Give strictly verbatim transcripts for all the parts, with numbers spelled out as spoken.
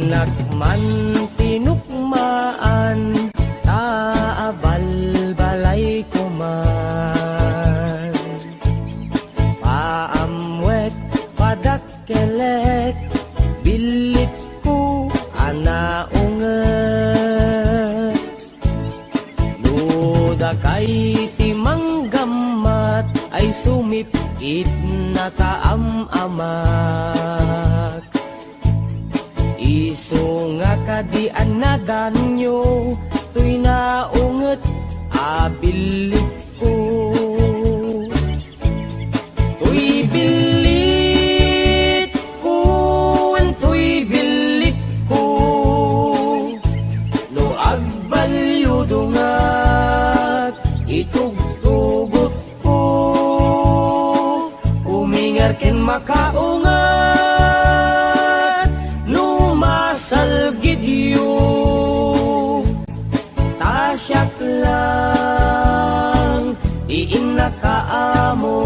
Nakman tinukmaan ta abalbalayko man. Paamwek, padakkelek, billitko a naunget. No dakay ti manggammat ay sumipkit nakaam-amak. Isu nga kadi a nadanyo, toy naunget a billitko. Toy billitko, wen toy billitko, no agbalyudongat, itugtugotko. Umingar ken makaungat no masalgidyo. Ta siak lang ti innaka a amo.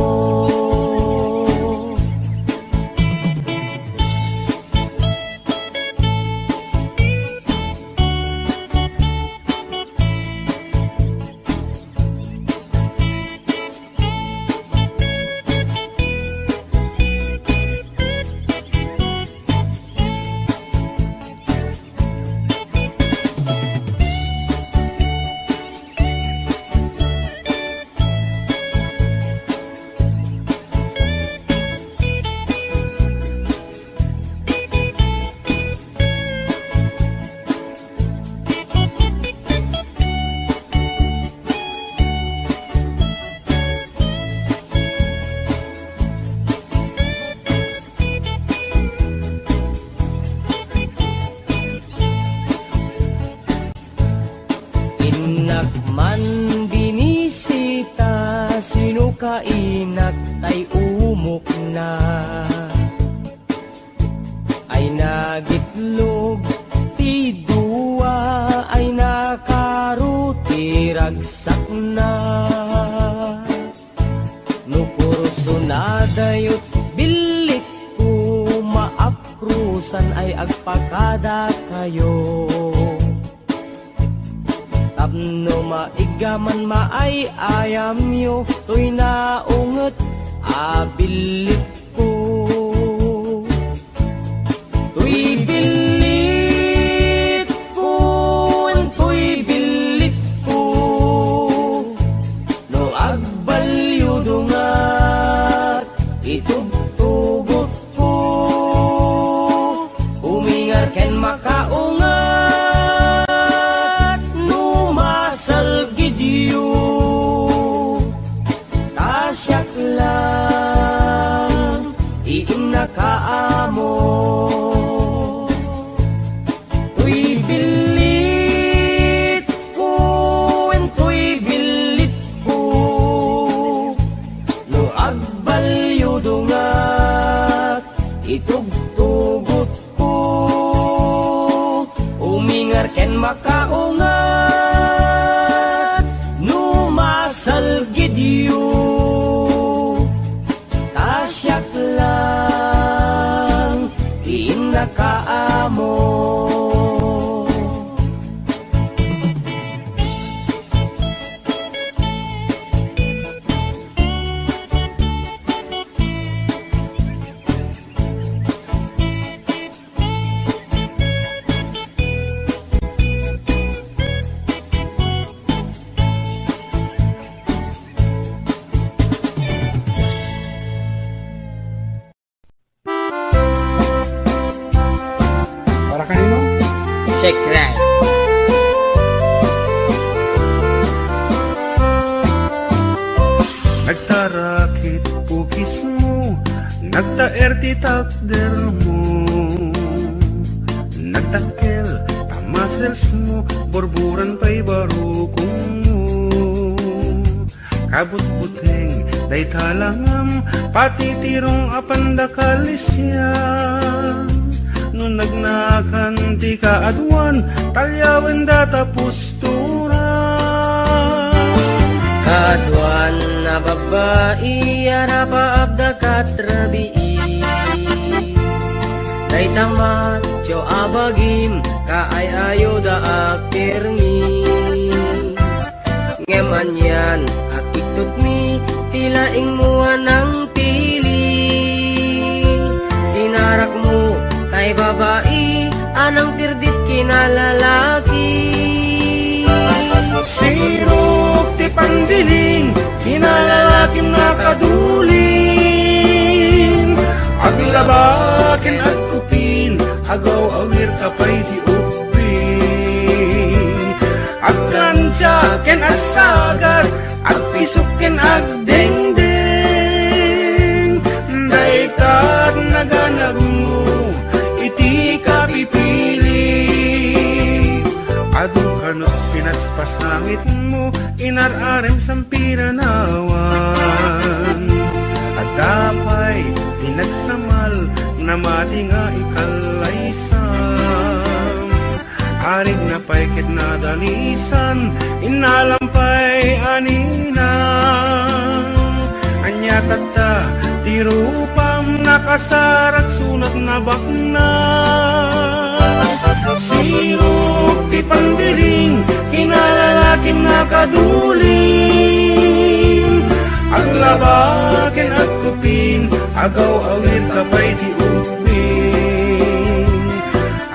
Innak man binisita, sino ka inak tay umukna? Ay nagitlog ti dua, ay nakaro ti ragsakna. No kursunadayot billitko, maaprusan ay agpakadakayo. Tapno maiggaman maay-ayamyo, toy naunget a billitko. Toy billitko, toy billitko, no agbalyudongat, itugtugotko. Umingar ken makaungat no masalgidyo. Ta siak lang ti innaka a amo. Toy billitko, wen toy billitko, no agbalyudongat, itugtugotko. Umingar ken makaungat no masalgidyo. Ta siak lang ti innaka a amo. Para kanino? Check right. Nagtarakit pukismo, nagtaer ti takdermo. Nagdakkel ta musclesmo, burburan pay barukongmo. Kabutbuteng dayta langam, pati tirong a pandakal isian. No nagnakan ti kaaduan, talyawenda ta pusturan. Kaaduan a babbai a napaabda kat rabii. Dayta matio a bagim, kaay-ayoda a pirmi. Ngem anian a kittutmi ti laingmo a nangpili. Sinarakmo tay babai a nangpirdit kinalalaki. Sirok ti pandiling, kinalalakim a kaduling. Aglaba ken agkupin, agaw-awirka pay ti ubbing. Agplantia ken agsagad, agpisok ken agdengdeng. Dayta naganabmo iti kapipili. Adu kano pinaspasangitmo, inar-arem sampiranawan. Adda pay ti nagsamal, namati nga ikallaysam. Arigna pay ket nadalisan, innalam pay anina. Ania tatta ti rupam, nakasarak sunat nabaknang. Sirok ti pandiling, kinalalakim a kaduling. Aglaba ken agkupin, agaw-awirka pay ti ubbing.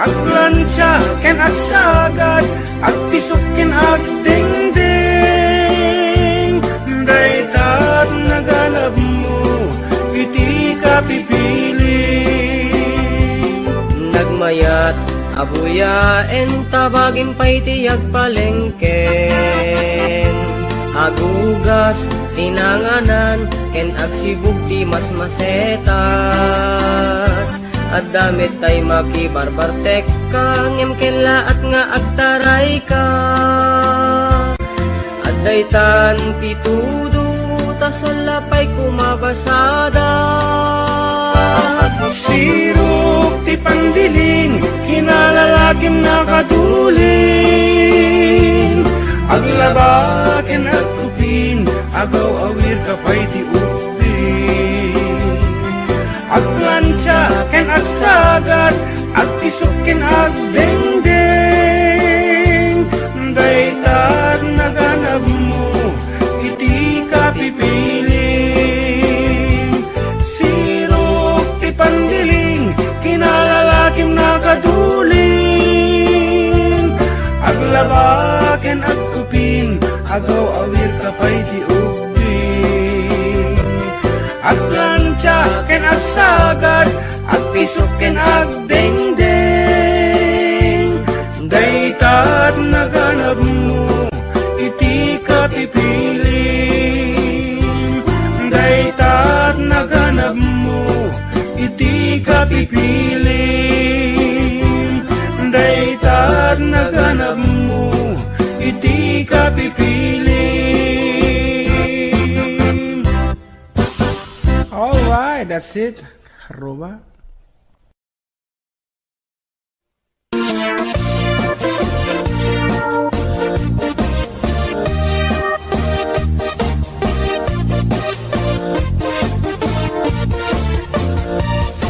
Agplantia ken agsagad, agpisok ken agdengdeng. Dayta naganabmo iti kapipili. Nagmayat a buyaen, ta bagim pay ti agpalengken. Agugas ti nanganan, ken agsibug ti masmasetas. Adda met tay makibarbartekka, ngem kellaat nga agtarayka. Addaytan ti tudo, ta salla pay kumabasada. Sirok ti pandiling, kinalalakim a kaduling. Aglaba ken agkupin, agaw-awirka pay ti ubbing. Agplantia ken agsagad, agpisok ken agdengdeng. Dayta naganabmo iti kapipili. Sirok ti pandiling, kinalalakim a kaduling. Aglaba ken agkupin, agaw-awirka pay ti ubbing. Agplantia ken agsagad, agpisok ken agdengdeng. Dayta naganabmo iti kapipili. Dayta naganabmo iti kapipili. Dayta naganabmo iti kapipili. All right, that's it. Aruba.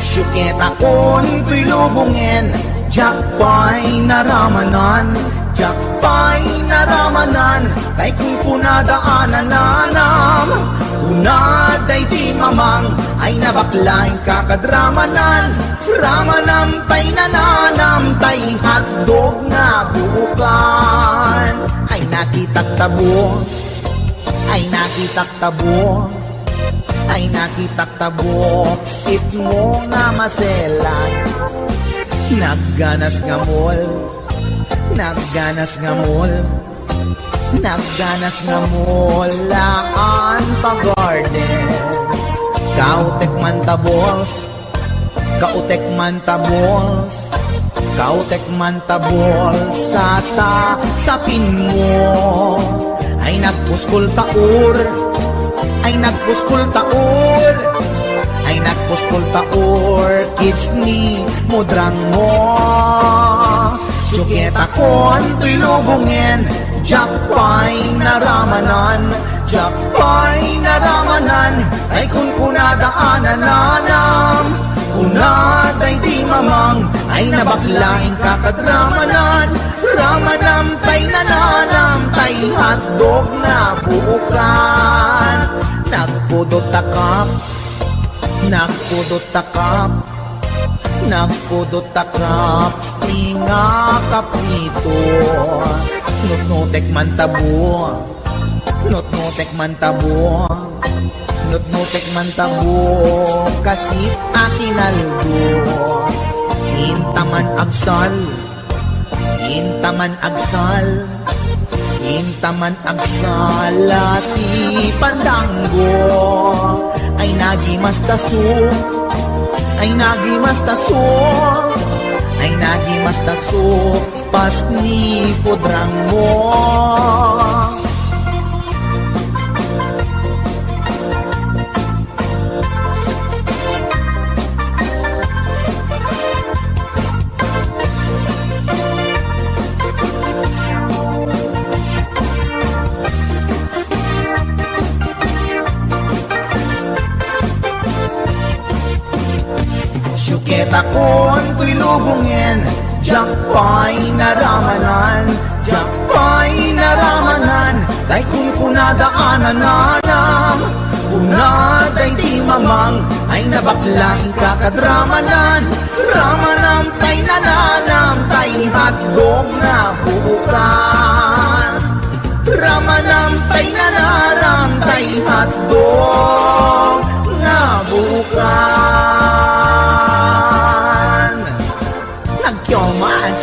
Siak ket akontoy lubongen, diak pay naramanan, diak pay naramanan, tay kunkunada a nananam. Kuna daydi mamang, ay nabakla, inka kad ramanan, ramanam tay nananam, tay hotdog nga buokan. Ay nakitak ta buok, ay nakitak ta buok, ay nakitak ta buok, sitmo nga maselan. Nagganas nga mall, nagganas nga mall, nagganas nga mall, haan pa garden. Kautek man ta balls, kautek man ta balls, kautek man ta balls, sa ta sapin mo. Ay nagpuskol ta or, ay nagpuskol ta or, ay nagpuskol ta or, kids ni mudrang mo. Siak ket akontoy lubongen, diak pay naramanan, diak pay naramanan, ay kunkunada a nananam. Kuna daydi mamang, ay nabakla inka kad ramanan. Ramanam tay nananam tay hotdog nga buokan. Nagpudot a kap, nagpudot a kap, nagpudot a kap, ti nga kaprito. Nutnutek man tabo. Nutnutek man tabo, nutnutek man tabo, kasit a kinaldo. Inta man agsal, inta man agsal, inta man agsal a ti pandanggo. Ay nagimastaso, ay nagimastaso, ay nagimastaso. Pas ni pudrang mo. Siuketakon toy lubongen, diak pay naramanan, diak pay naramanan, tay kunkunada a nananam. Kuna daydi mamang, ay nabakla inka kad ramanan. Ramanam tay nananam, tay hotdog nga buokan. Ramanam tay nananam, tay hotdog nga buokan. Nagkiomas.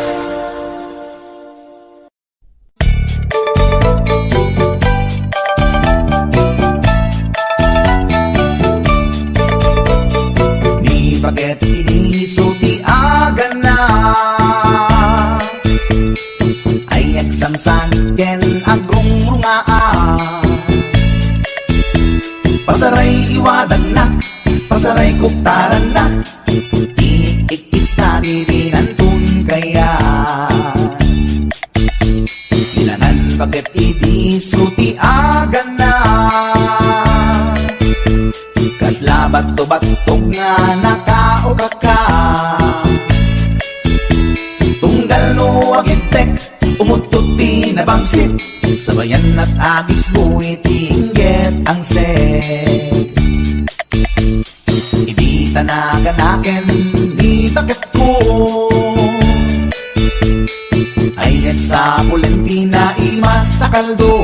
Ni paket idi isu ti agana, ay agsangsanit ken agrungrungaa. Pasaray iwadagna, pasaray kuktaranna, ti ikkis na ti dinanton kaya. Kailangan paket idi isu ti agana. Kasla batto-battog nga nakaukaka. Tunggal no agibtek, umuttot ti nabangsit. Sabayan at agisbo iti inggit angset. Idi ta naganaken ni baketko, ay agsapulen ti naimas a kaldo.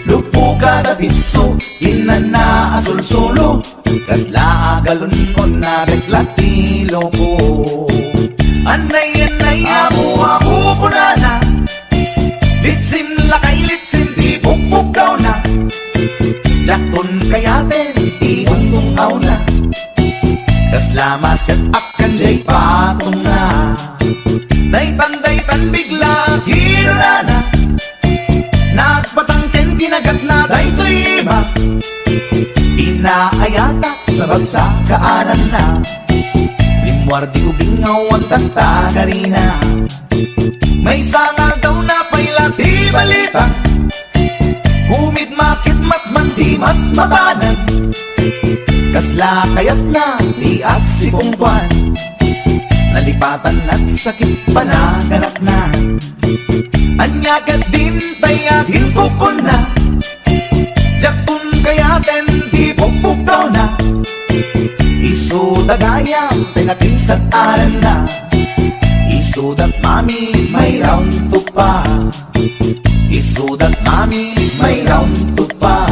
Luppo kada pitso, kinana a sulsulo, kasla a galon-on na bekla ti loko. Anay, anay, apo, apo, kunana, litsim lakay, litsim ti pukpukawna. Diakton kayaten ti ungungawna. Kasla maset-ak kan jay patongna. Daytan, daytan bigla kirunana. Nagpatangken ti nagatna daytoy iba. Pinaayata sa bagsa kaananna. Rimmuar di ubing nga awan tagtagarina. Maysa nga aldaw napay la ti balita. Kumidmakidmat man ti matmatanan. Kasla kayatna ti agsipungtoan. Nalipatan at sakit panaganakna. Ania ket dintay a ginkukunna. Diakton kayaten ti pukpukawna. Isuda gayam ti nakingsat aranna. Isuda mami may round two pa. Isuda mami may round two pa.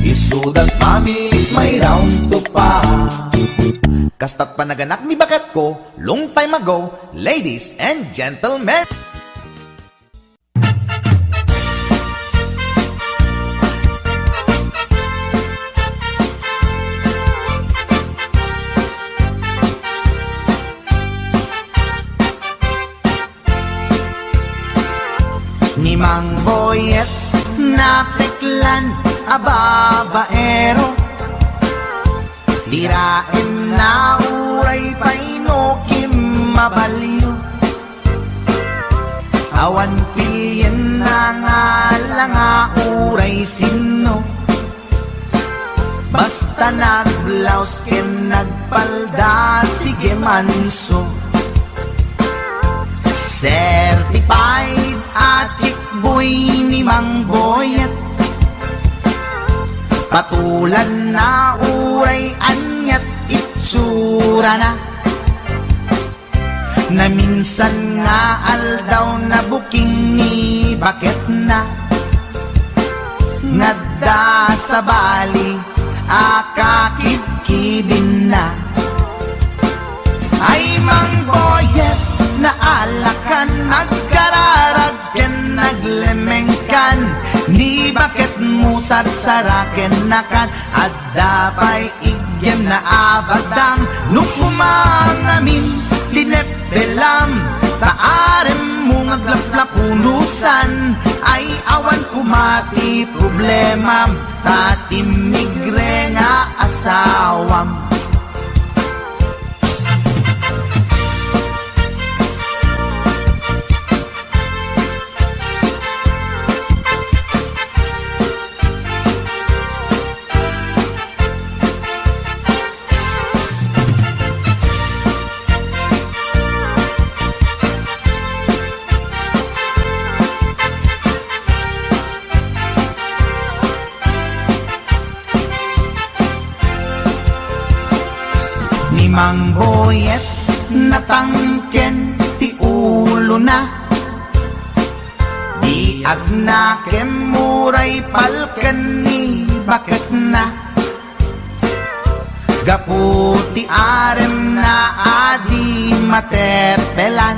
Isuda mami may round two pa. Kastat panaganak ni baketko, long time ago, ladies and gentlemen. Ni Mang Boyet, napeklan a babaero. Diraenna uray pay no kimmabalio. Awan pilienna nga langa uray sinno. Basta Ta nagblaus ken nagpalda, sige manso. Certified a chick boy ni Mang Boyet. Patulan na uray aniat itsurana. Naminsan nga aldaw, nabuking ni baketna. Ngadda sabali a kakibkibinna. Ay, Mang Boyet, naalakan, agkararag ken naglemengkan. Ni baketmo sarsaraken nakan, adda pay iggemna a badang. No kumangamin ti nepelam, ta aremmo nga aglaplapunusan, ay awan koma ti problemam, ta timmigre nga asawam. Ni Mang Boyet, natangken ti ulona. Di agnakem uray palken ni baketna. Gapu ti aremna a di matepelan,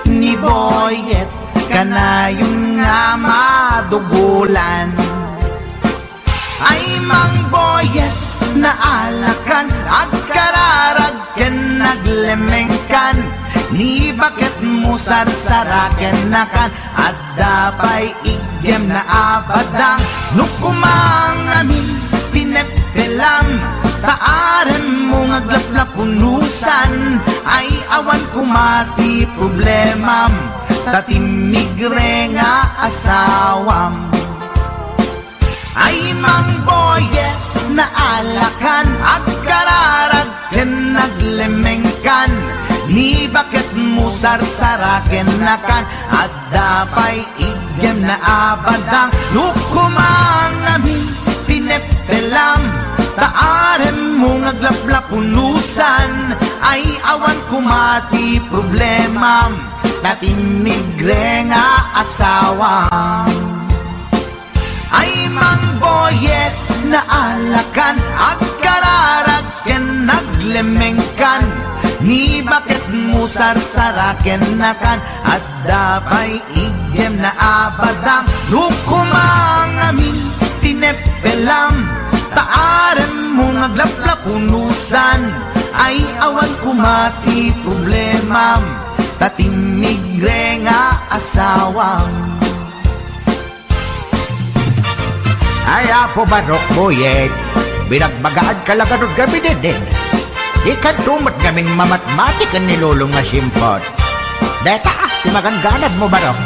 ni Boyet kanayon nga madugolan. Ay, Mang Boyet, naalakan, agkararag ken naglemengkan. Ni baketmo sarsaraken nakan, adda pay iggemna a badang. No kumangamin ti nepelam, ta aremmo nga aglaplapunusan, ay awan koma ti problemam, ta timmigre nga asawam. Ay, Mang Boyet, naalakan, agkararag ken naglemengkan. Ni baketmo sarsaraken nakan, adda pay iggemna a badang. No kumangamin ti nepelam, ta aremmo nga aglaplapunusan, ay awan koma ti problemam, ta timmigre nga asawam. Ay, Mang Boyet, naalakan, agkararag ken naglemengkan. Ni baketmo sarsaraken nakan, adda pay iggemna a badang. No kumangamin ti nepelam, ta aremmo nga aglaplapunusan, ay awan koma ti problemam, ta timmigre nga asawam. Ay, Apo Barok, Boyet, binagbagaanka la ngarud ngamin, eh. Dikanto met ngamin mamatmati ken ni Lolom nga simpot. Dayta, ti magangganadmo, Barok.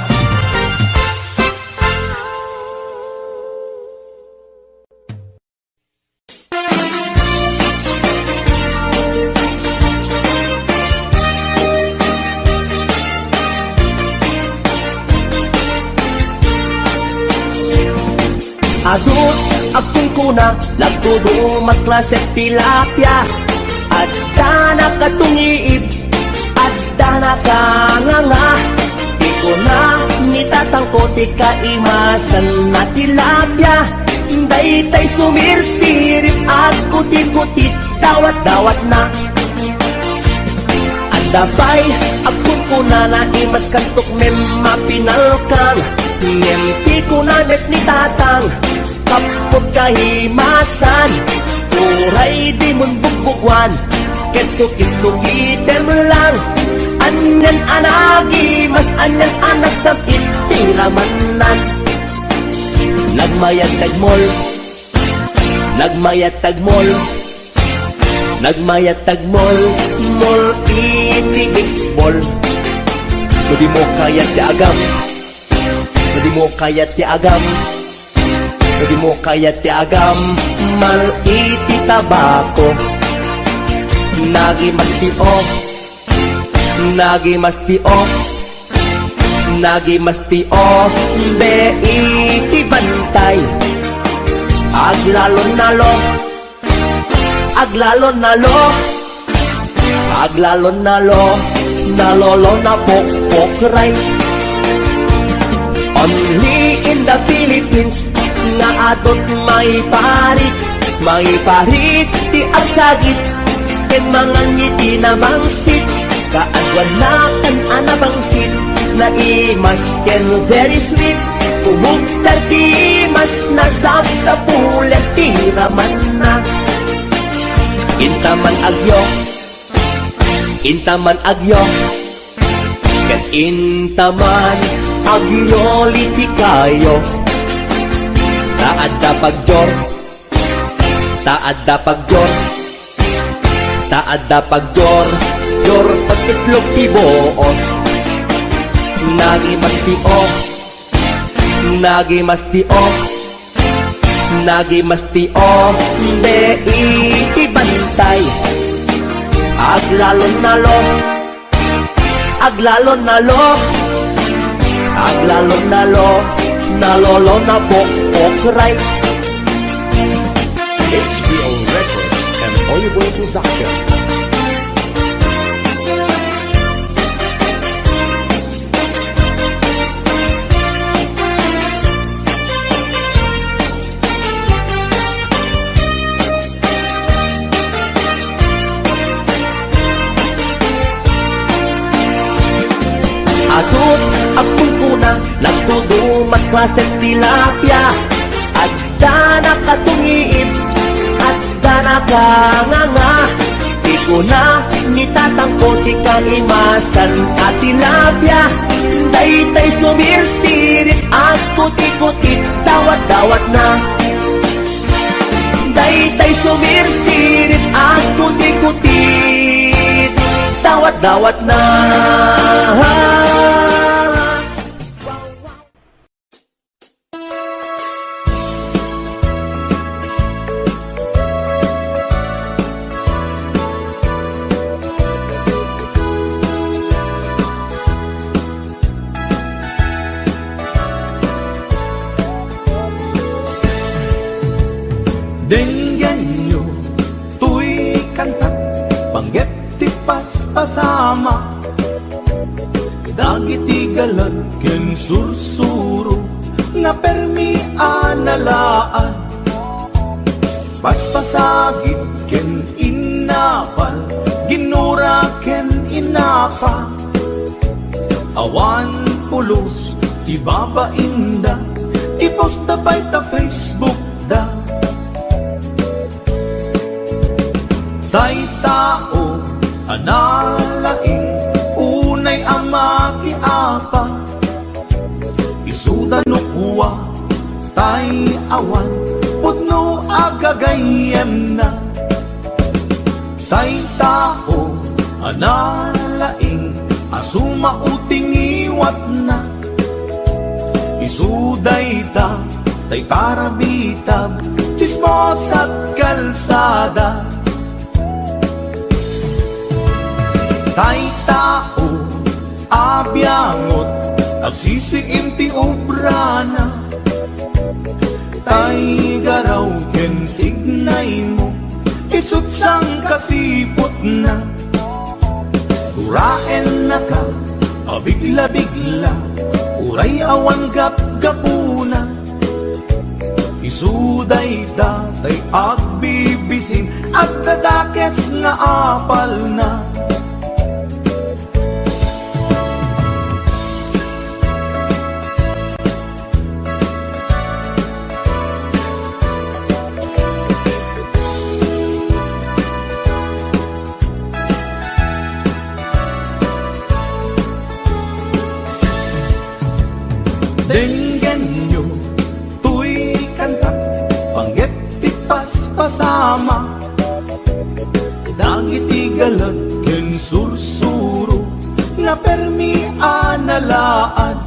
Adu, agkunkuna, nagdudumat klase tilapia. Adda nakatungiib, adda nakanganga. Di ko na ni tatangko ti kaimasan na tilapia. Daytay sumirsirip, agkutikkutit, dawat-dawat na. Adda pay agkunkunana, imaskantok mem mapinalkang. Ngem ti kuna met ni tatang, kappot kahimasan, uray dimon bugbuguan, ket sukit-sukitem lang. Anian a nagimas, anian a nagsam-it ti ramannan. Nagmayat tagmol, nagmayat tagmol, nagmayat tagmol, mol iti baseball. No dimo kayat ti agam, no dimo kayat ti agam, Dimo kayat ti agammal iti tabako. Nagimastio, nagimastio, nagimastio, be iti bantay. Aglalon nalo, aglalon nalo, aglalon nalo, nalolo na pokpokray. Only in the Philippines nga adut maiparit, maiparit ti agsagit, ken mangan iti namangsit, kaaduan nakan a nabangsit, naimas ken very sweet, umugtar ti mas nasapsapulan ti ramanna. Intaman agyo, intaman agyo, ket intaman agyo litikayo. Ta adda pagjor, ta adda pagjor, ta adda pagjor, jor pagtitlog ti boos. Nagimastio, nagimastio, nagimastio, be iti bantay. Aglalon nalo, aglalon nalo, aglalon nalo, nalolo na pokpokray. H B O Records and Oyo Boy Production. Adut a pungkuna, nagtudumat klase tilapia. Adda nakatungiib, adda nakanganga. Ti kuna ni tatangko ti kaimasan a tilapia. Daytay sumirsirit, agkutikkutit, dawat-dawatna. Daytay sumirsirit, agkutikkutit, dawat-dawatna. Denggenyo toy kanta, panggep ti paspasama. Dagiti galag ken sursuro nga permi a nalaan. Paspasagid ken innapal, ginura ken innapa. Awan pulos ti babainda, i-post da pay ta Facebook da. Tay tao a nalaing, unay a makiapa. Isuda no kua, tay awan pudno a gagayyemna. Tay tao a nalaing a sumao ti ngiwatna. Isu dayta tay parabitab, tsismosa ket kalsada. Tay tao a biangot, agsisiim ti obrana. Tay garaw ken tignaymo, isut' sangkasiputna. Guraennaka a bigla-bigla, uray awan gapgapuna. Isu dayta tay agbibisin, agdadakes nga apalna. Denggenyo toy kanta, panggep ti paspasama. Dagiti galag ken sursuro nga permi a nalaad.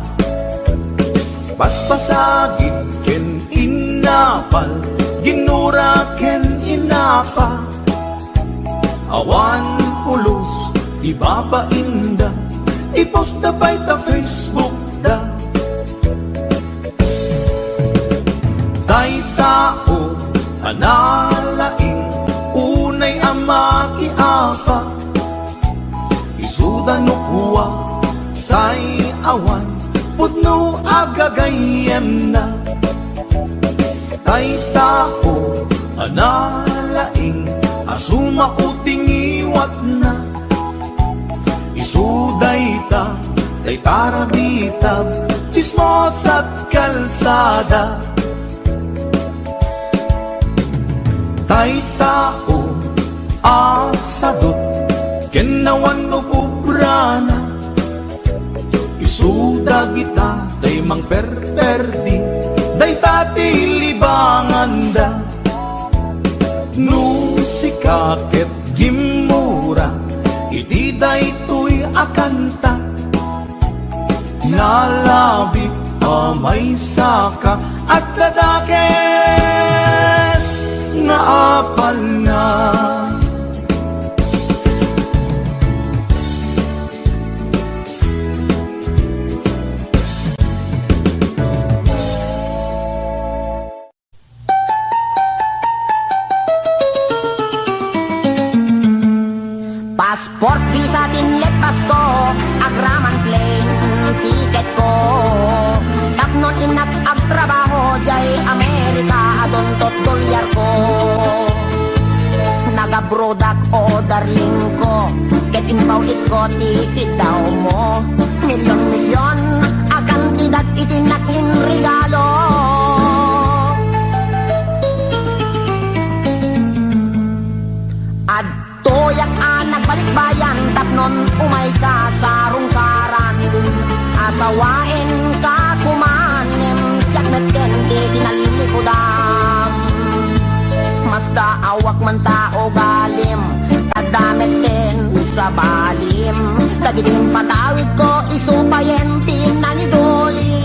Paspasagid ken in Napal, ginura ken inapa. Awan pulos ti babainda, i-post da pay ta Facebook da. Tay tao a nalaing, unay a makiapa. Isuda no kua, tay awan pudno a gagayyemna. Tay tao a nalaing a sumao ti ngiwatna. Isu dayta, tay tarabitab, tsismosat kalsada. Tay tao a sadut ken awan no pubrana, isu dagita tay mangperperdi, dayta ti libanganda. No sika ket gimmura iti daytoy a kanta, nalabit a maysaka, adda dakes nga apalna. Passport, visa, tinlet, pasko, agraman plane ticket ko. Tapno innak agtrabaho diay Amerika, adunto ti dolyar ko. Nagabrodak, o darling ko, ket impaw-itko ti kidawmo. Milyon-milyon a kantidad iti innak inregalo. Adtoyak a nagbalikbayan tapnon umayka sa rungkaran. Asawaenka koman ngem siak metten ti kinallikudam. Masdaawak man ta ugalim, adda metten sabalim. Dagiti impatawidko, isu payen ti nangidulin.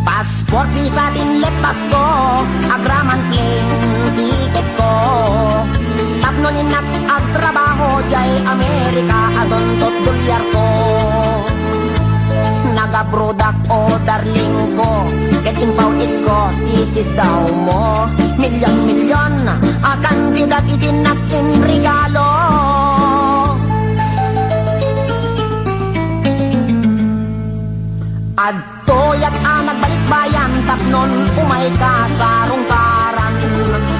Passport, visa, tinlet, pasko, agraman plane ticket ko. Tapno innak agtrabaho diay Amerika, adunto ti dolyar ko. Nagabrodak, o darling ko, ket impaw-itko ti kidawmo. Milyon-milyon a kantidad iti innak inregalo. Adtoyak a nagbalikbayan tapnon umayka sa rungkaran.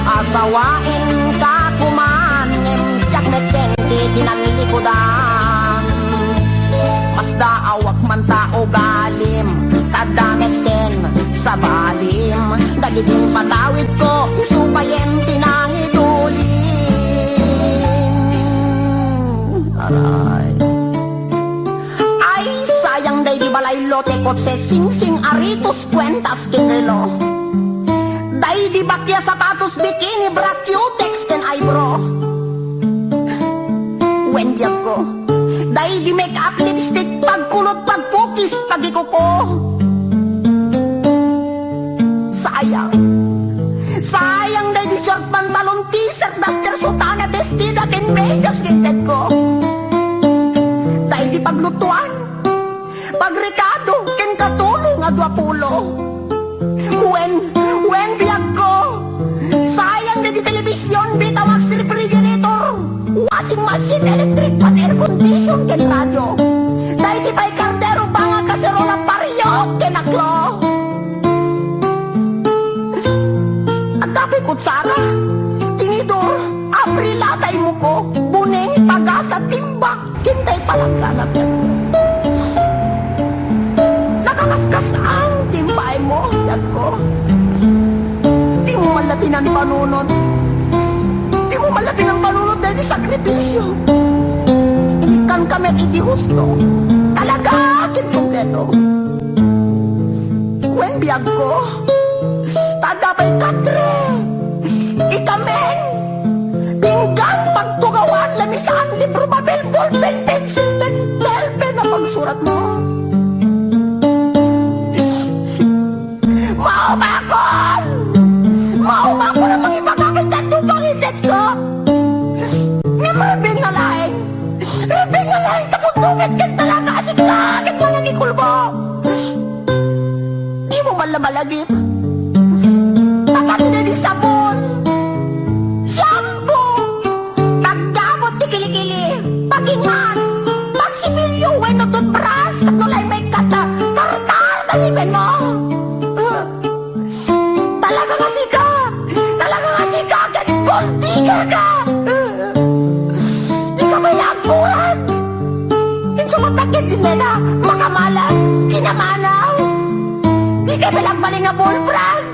Asawaenka koman ngem siak metten ti kinallikudam. Masdaawak man ta ugalim, ta adda metten sabalim. Dagiti impatawidko, isu payen ti nangidulin. Aray. Ay, sayang daydi balay, lote, kotse, singsing, aritos, kuentas, ken relo. Daydi bakia, sapatos, bikini, bra, cutex, ken eyebrow. Wen, biagko. Daydi make-up, lipstick, pagkulot, pagpukis, pagikuko. Sayang. Sayang daydi short pantalon, t-shirt, duster, sutana, bestida, ken medias ti intedko. Daydi paglutuan, pagrekado, ken katulong a duapulo. Wen, wen, biagko. Sayang daydi television, Betamax, refrigerator, washing machine, electric fan, air condition, ken radio. Daydi pay kardero, banga, kaserola, pariyok, ken aklo. Adda pay kutsara, tinidor, abrila, tay muko, buneng, pagasa, timbak, ken tay palangga, biagko. Nakakaskas-an ti impaaymo, biagko. Dimo man la pinampanunot. Dimo man la pinampanunot daydi sakripisio. Inikkanka met iti husto. Talaga ken kompleto. Wen, biagko, ta adda pay katre, Pencil, pentel, pen a pagsuratmo. Maumakon! Maumakon a mangibagak iti adu pangitetko. Ngem ruben nga laeng, ruben nga laeng, tapno met ken talaga a sika ket manangikulbo. Dimo man la malagip. Apaten daydi sabon, shampoo, pagdabot ti kilikili, pagingan, pagsipilyo wenno toothbrush tapno la immaykka ta tartar ta ngipinmo. Talaga nga sika! Talaga nga sika ket gold digger ka! Dika pay la agkuran! Insumatak ket dinta makamalas, kinamanaw! Dika pay la agbalin nga boyfriend!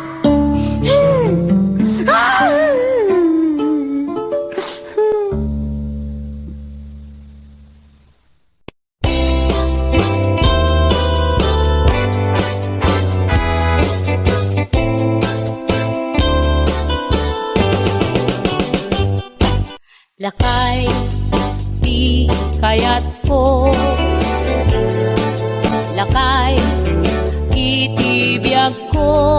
Lakay ti kayatko, lakay iti biagko,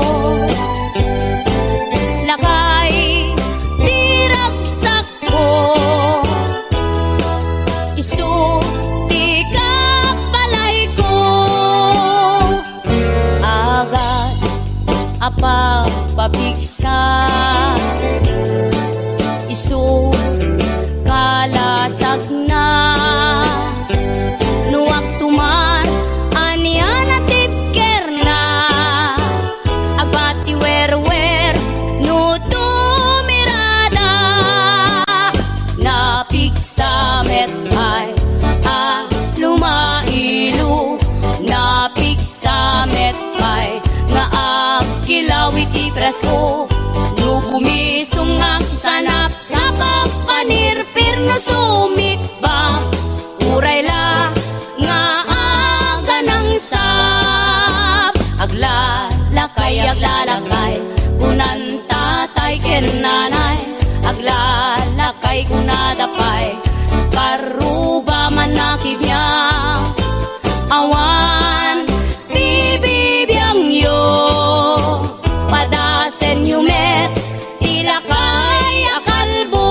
lakay ti ragsak ko, isu ti kabalayko. Agas a pagpapigsa, isu kalasagna. No agtumar, ania ti ibkerna? Agbati werwer no tumirada. Napigsa met pay a lumailo, napigsa met pay nga agkilaw iti presko. No bumisong nga agsanapsap, agpanirpir no sumikbak, uray la nga aganangsap. Aglalakay, aglalakay, kunan tatay ken nanay. Aglalakay, kunada pay, karruba man a kibiang. Awan bibibiangyo, padasenyo met ti lakay a kalbo.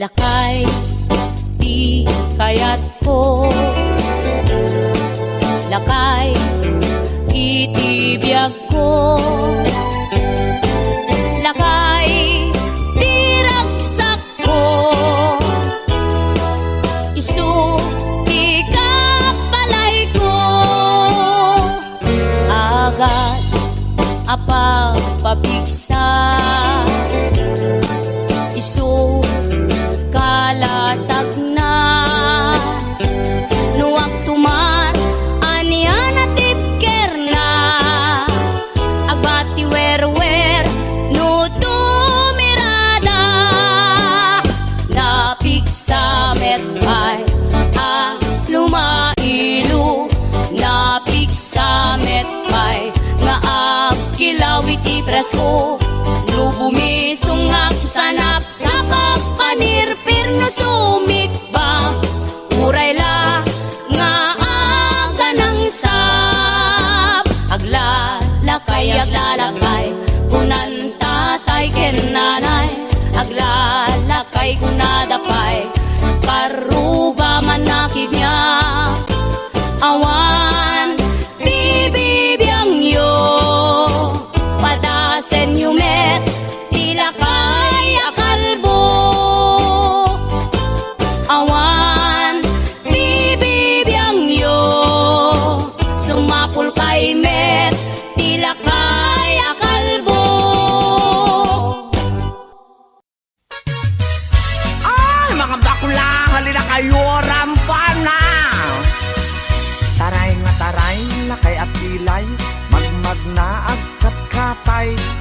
Lakay ti kayatko, lakay iti biagko, lakay ti ragsakko, isu ti kabalayko. Agas a pagpapigsa, isu kalasagna. No agtumar, ania ti ibkerna? Agbati werwer no tumirada. Napigsa met pay a lumailo, napigsa met pay nga agkilaw iti presko. No bumisong nga agsanapsap, agpanirpir no sumikbak, uray la nga aganangsap. Aglalakay, aglalakay, kunan tatay ken nanay. Aglalakay, kunada pay, karruba man a kibiang. Awan bibibiangyo, padasenyo met ti lakay a kalbo. Awan bibibiangyo, sumapulkay met ti lakay a kalbo. Ay, mga bakla, halina kayo, rampana!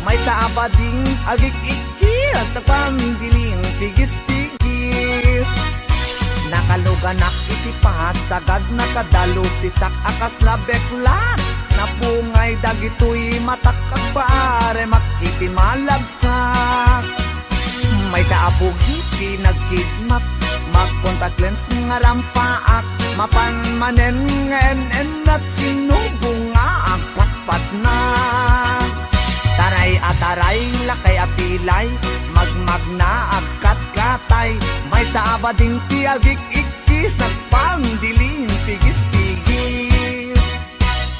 Maysa a bading agik-ikkis, nagpandiling pigis-pigis. Nakaluganak iti pasagad, nakadalupisak a kasla beklat. Napungay dagitoy matak, agpaaremak iti malabsak. Maysa a pugi ti nagkidmak, mag-contact lens nga rampaak, mapan manen nga en-ennat, sinubo nga agpatpatna. Taray a taray, lakay a pilay, magmagna, agkatkatay, maysa a bading ti agik-ikkis, nagpandiling pigis-pigis.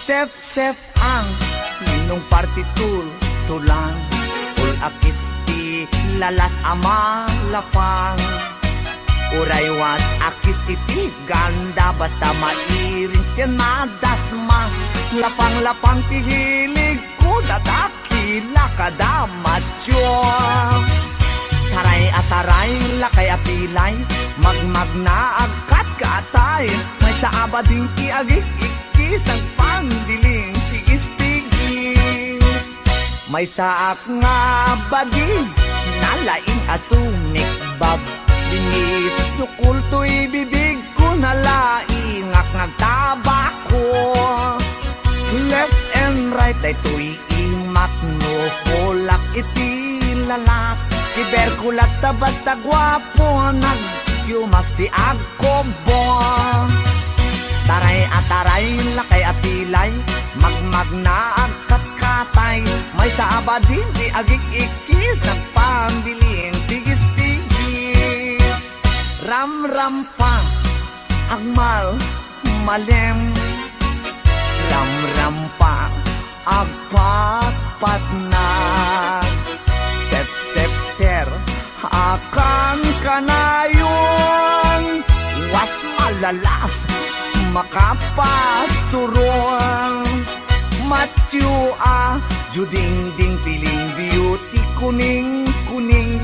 Sef-sef ang ninong party tool, tulang, ul-akis ti lalas a malapang. Uray was-akis iti ganda, basta mairing ken madasma. Lapang-lapang ti hilig ko, dadakila kada macho. Taray a taray, lakay a pilay, magmagna, agkatkatay, maysa a bading ti agik-ikkis, nagpandiling pigis-pigis. Maysaak nga bading, nalaing a sumikbab, binisukol toy bibig ko, nalaingak nga agtabako. Left and right daytoy imak, nukolak iti lalas, ti berkulat ta basta guapo, nagyumas ti ag- kobo. Taray a taray, lakay a pilay, magmagna, agkatkatay, maysa a bading ti agik-ikkis, nagpandiling pigis-pigis. Ramrampa, agmalmalem. Ramrampa, agpatpatnag. Sepsepter, akan kanayon. Was malalas, makapasurong. Matyo a, judingding, piling beauty, kuning-kuning.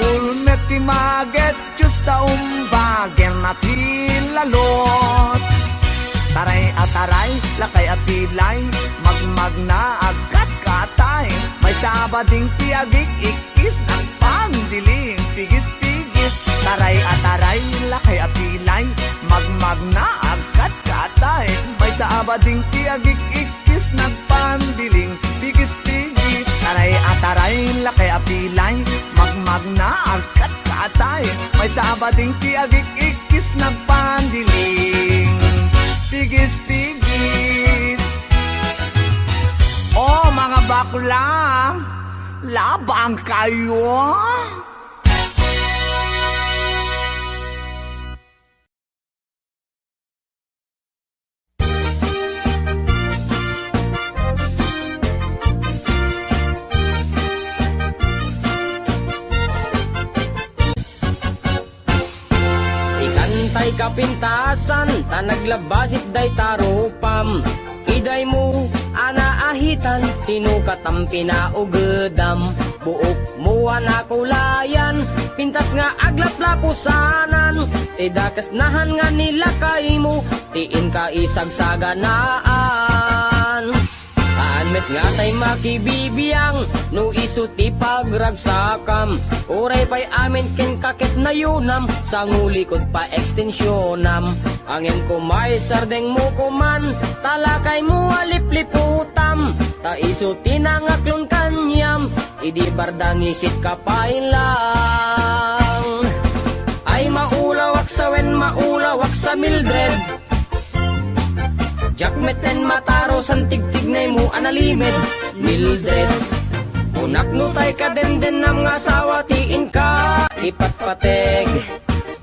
Pulmet ti maget, Diyos ta umbagen a ti lalos. Taray a taray, lakay a pilay, magmagna, agkatkatay, maysa a bading ti agik-ikkis, nagpandiling pigis-pigis. Taray a taray, lakay a pilay, magmagna, agkatkatay, maysa a bading ti agik-ikkis, nagpandiling pigis-pigis. Taray a taray, lakay a pilay, magmagna, agkatkatay, maysa a bading ti agik-ikkis, nagpandiling pigis-pigis. O, mga bakla, labang kayo. Sikan tay kapintasan, ta naglabasit dayta rupam. Idaymo a naahitan, sino katam pinaugedam? Buokmo a nakulayan, pintas nga aglaplapusanan, ti dakes nahan nga nilakaymo, ti inka isagsaganaan. Haan met nga tay makibibiang, no isu ti pagragsakam, uray pay amin kenka ket nayunam, sangulikod pa extensionam. Ngem koma isardengmo koman, ta lakaymo a lipliputam, ta isu ti nangaklon kaniam, idi bardangisit ka pay lang. Ay, maulawak sa wen, maulawak sa Mildred. Diak metten mataro san tigtignaymo a nalimed, Mildred. Kunak no tay kadendennam nga asawa ti inka ipatpateg.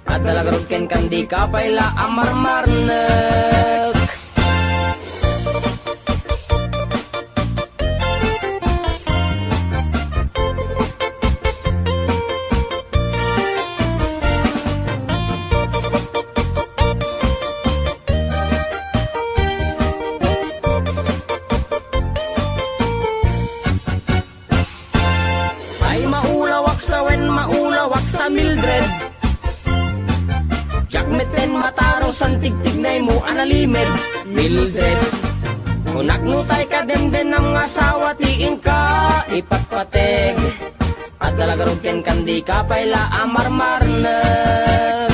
Adda la garud kenkan, dika pay la a marmarnek. Ay, maulawak sa wen, maulawak sa Mildred. Diak metten mataro san tigtignaymo a nalimed, Mildred. Kunak no tay kadendennam nga asawa ti inka ipatpateg. Adda la garud kenka, dika pay la a marmarneg.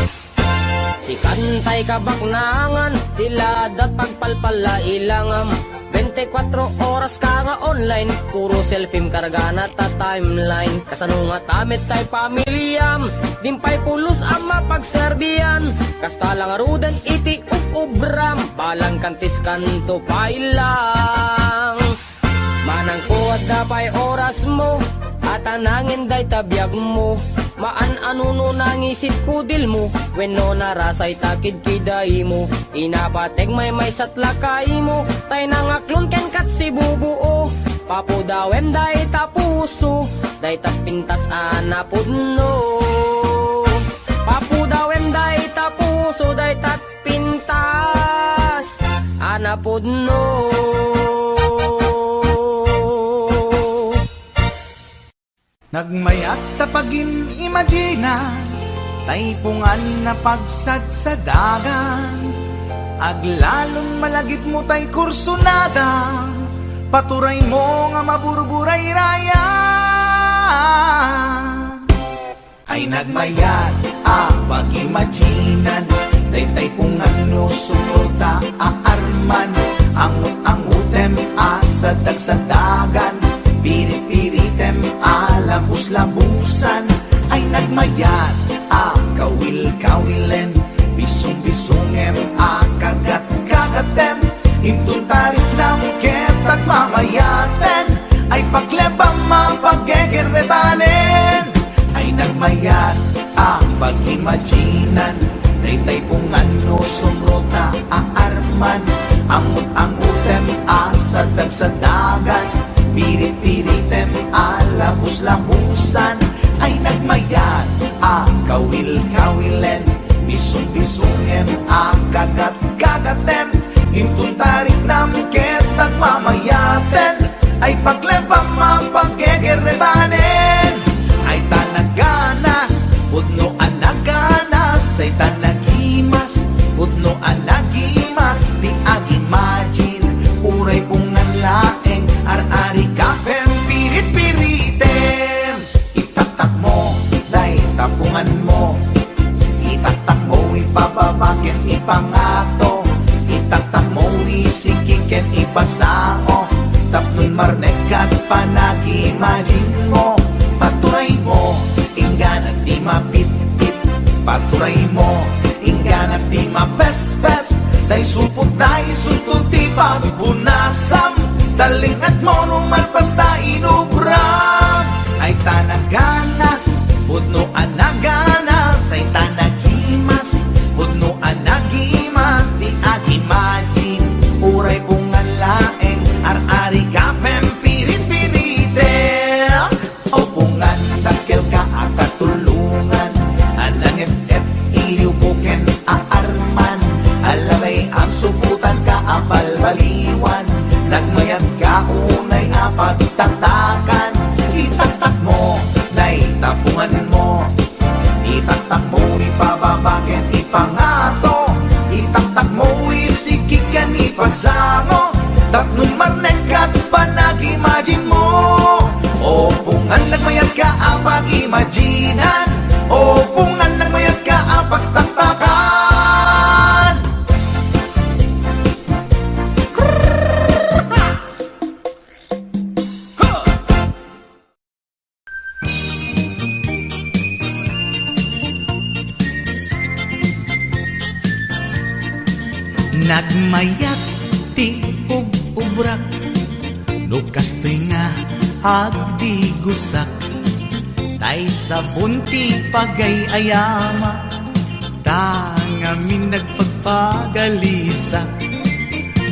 Sikan tay kabaknangan, ti ladat pagpalpalla ilangam. Bente kuatro oras ka nga online, puro selfiem kargana ta timeline. Kasano ngata met tay pamiliam, din pay pulos a mapagserbian. Kasta la ngaruden iti ub-ubram, balang kantiskanto pay lang. Manangko, adda pay orasmo, a tanangen dayta biagmo. Maan-ano no nangisit kudilmo, wenno narasay ta kidkidaymo. Inapateg maymaysat lakaymo, tay nangaklon kenkat sibubuo. Papudawem dayta puso, dayta pintas a napudno. Papudawem dayta puso, dayta pintas a napudno. Nagmayat ta pagin-imagina, taipungan a pagsadsadagan. Aglalon malagipmo tay kursunada, paturaymo nga maburburayrayan. Ay nagmayat a pag-imaginan, daytay pungan no sumrota a arman. Angut-angutem a sadagsadagan, pirit-piritem a labus-labusan. Ay nagmayat a kawil-kawilen, bisung-bisungem a kagat-kagatem. Inton tariknam ket agmamayaten, ay paklebam a paggegerretanen. Ay nagmayat a pag-imaginan, daytay pungan no sumrota a arman. Angut-angutem a sadagsadagan, pirit-piritem a labus-labusan. Ay nagmayat a kawil-kawilen, bisung-bisungem a kagat-kagatem. Inton tariknam ket agmamayaten, ay paklebam a paggegerretanen. Ay ta naganas, pudno a naganas, ay ta nagimas, pudno a nagimas, ti ag-imagine, uray pungan laeng, ar-ari, gapem, pirit-piritem. Itaktakmo, dayta punganmo. Itaktakmo, ipababa ken ipangato. Itaktakmo, isiki ken ipasao. Tapno marnek ket panag-imagine mo. Paturaymo, inggana ti mapitpit. Paturaymo, inggana ti mapespes. Tay supot, tay suto ti pagpunasam. Talling-etmo no malpas ta inubram. Ay ta naganas, pudno a naganas. Ay ta nagimas, pudno a nagimas. Ti ag-imagine, uray pungan laeng, ar-ari, gapem, pirit-piriten. O pungan, dakkelka a katulongan, a nangep-ep, iliwko ken aarman, a labay, agsupotanka a balbaliwan, nagmayatka unay a pagtaktakan. Itaktakmo, dayta punganmo. Itaktakmo, ipababa ken ipangato. Itaktakmo, isiki ken ipasango. Tapno marnek ket panag-imagine mo. O pungan, nagmayatka a pag-imaginan. O pungan, nagmayatka a pagtaktakan. Nagmayat ti ub-ubrak, no kastoy nga agdigusak, tay sabon ti pagay-ayamak, ta ngamin nagpagpagalisak.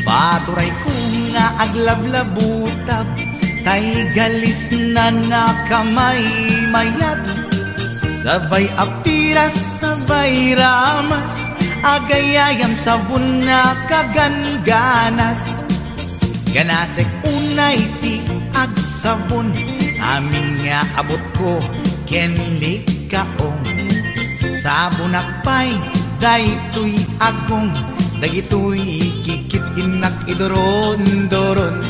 Paturayko nga aglablabutab, tay galisnan a kamaymayat. Sabay a piras, sabay ramas, agayayam sabon a kagangganas. Ganasek unay ti agsabon, amin nga abutko ken likaong. Sabonak pay daytoy agong, dagitoy kikit-innak iduron-duron.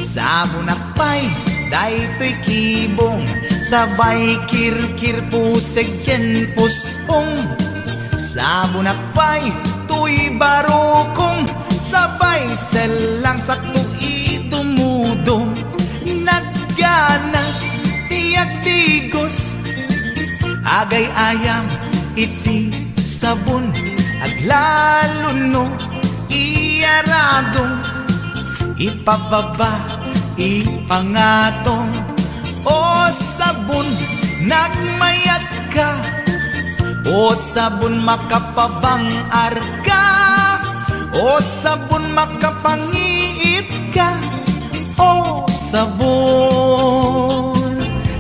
Sabonak pay Daytoy kibong, sabay kirkir puseg ken pusong. Sabonak pay toy barukong, sabay sellang sakto idumudong. Nagganas ti agdigos, agay-ayam iti sabon, aglalo no iyaradong. Ipababa, ipangatong. O sabon, nagmayatka. O sabon, makapabangarka. O sabon, makapangiitka. O sabon,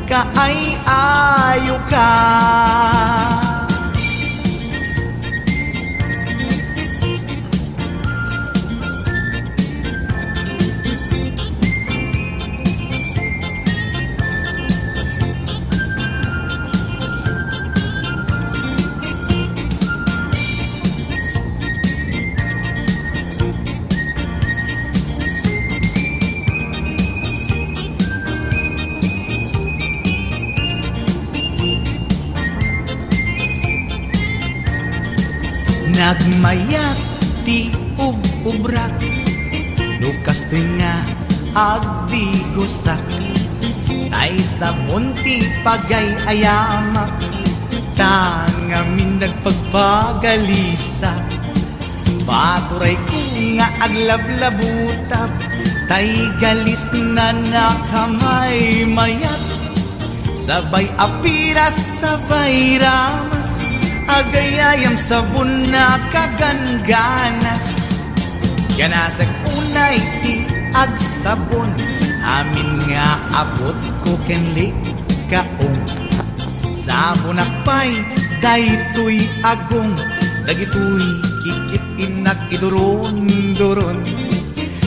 kaay-ayoka. Nagmayat ti ub-ubrak, no kastoy nga agdigosak. Tay sabon ti pagay-ayamak, ta ngamin nagpagpagalisak. Paturayko nga aglablabutab, tay galisna nakamaymayat. Sabay apiras, sabay ramas, agay-ayam sabon nakagangganas. Ganasek unay ti agsabon, amin nga abutko ken likaong. Sabonak pay daytoy agong, dagitoy kikit-innak iduron-duron.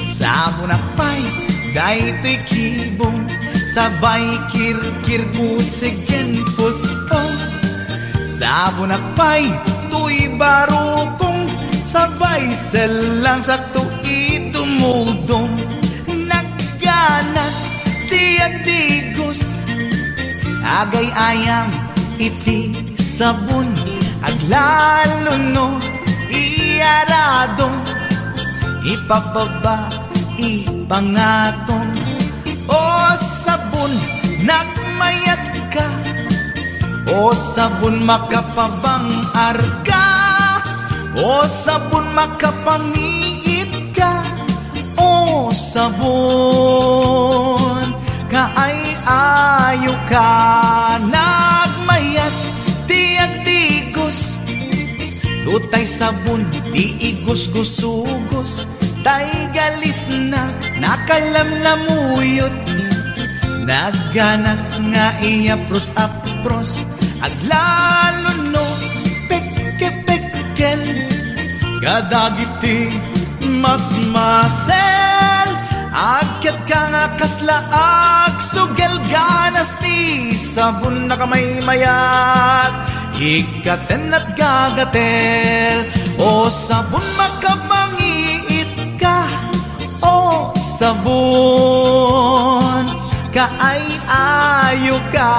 Sabonak pay daytoy kibong, sabay kirkir puseg ken pusong. Sabonak pay toy barukong, sabay sellang sakto idumudong. Nagganas ti agdigos, agay-ayam iti sabon, aglalo no iyaradong. Ipababa, ipangatong. O sabon, nagmayatka. O sabon, makapabangarka. O sabon, makapangiitka. O sabon, kaay-ayoka. Nagmayat ti agdigos, no tay sabon ti igusgusugos, tay galisna nakalamlamuyot. Nagganas nga iyapros-apros, aglalo no pekpekkel. Kadagiti masmasel, agyatka nga kasla agsugel. Ganas ti sabon nakamaymayat, iggaten at gagatel. O sabon, makapangiitka. O sabon, kaay-ayoka.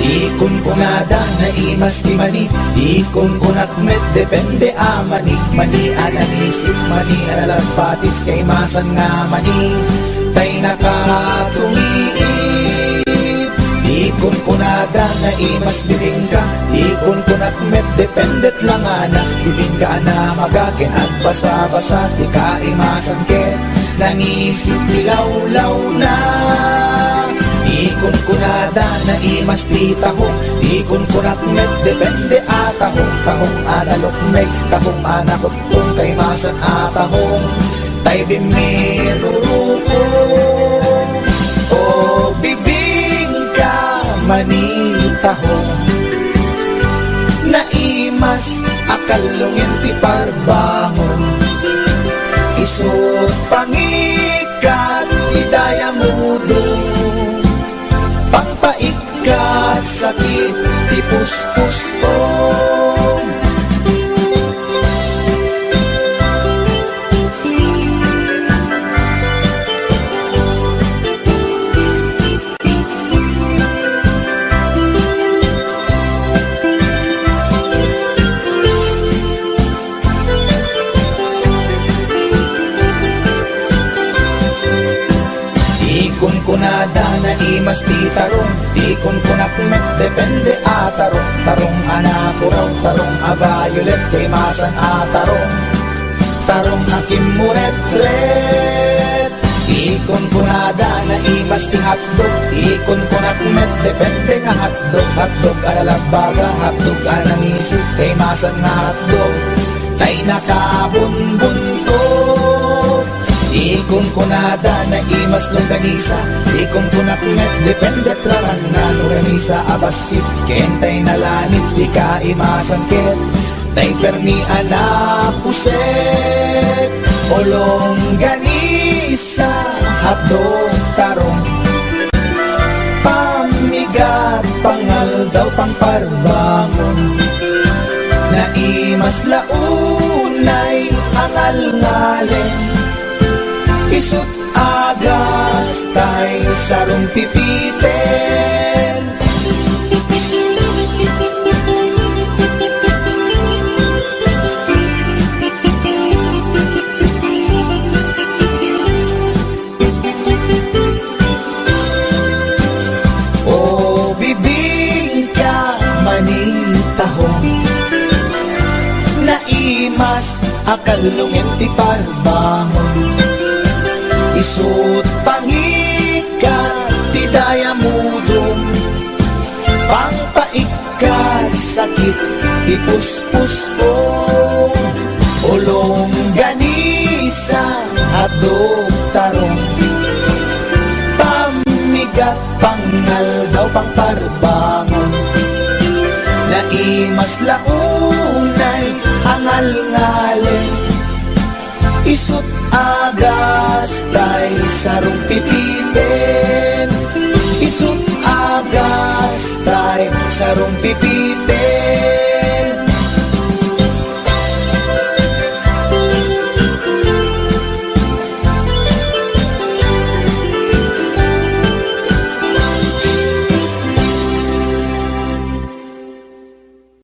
Ti kunkunada, naimas ti mani. Ti kunkunak met, depende a mani. Mani a nangisip, mani a nalagpatis, kaimasan nga mani. Tay nakatumiip. Ti kunkunada, naimas bibingka. Ti kunkunak met, depende langana. Bibingka a namaga ken agbasabasa, ti kaimasan ket nangisip ti lawlawna. Ti kunkunada, naimas ti tahong. Ti kunkunak met, depende a tahong. Tahong a nalukmeg, tahong a nakutpong, kaimasan a tahong. Tay bimmirurupong, o bibingka, mani tahong. Nai- Mas a kallungen ti parbangon, isut' pangikat ti dayamudom, pangpaikkat sakit ti puspusom. Ikunkunada, naimas ti tarong. Ikunkunak met, depende a tarong. Tarong a napuraw, tarong a violet, kaimasan a tarong. Tarong a kimmuretret. Ikunkunada, naimas ti hotdog. Ikunkunak met, depende nga hotdog. Hotdog a nalabbaga, hotdog a nangisi, kaimasan nga hotdog tay nakabunbuntot. Ikunkunada, naimas longganisa. Ikunkunak met, depende raman no longganisa a bassit ken tay nalanit ti kaimasan ket tay permi a napuset. O longganisa, hotdog, tarong, pammigat, pangaldaw, pangparbangon, naimas la unay a ngalngalen, isut' agas tay sarumpipiten. O bibingka, manitahong, naimas a kallungen ti parbangon, isut' pangikat ti dayamudom, pangpaikkat sakit ti puspusom. O longganisa, hotdog, tarong, pammigat, pangaldaw, pangparbangon, naimas la unay a ngalngalen, isut' agas tay sarumpipiten, isut' agas tay sarumpipiten.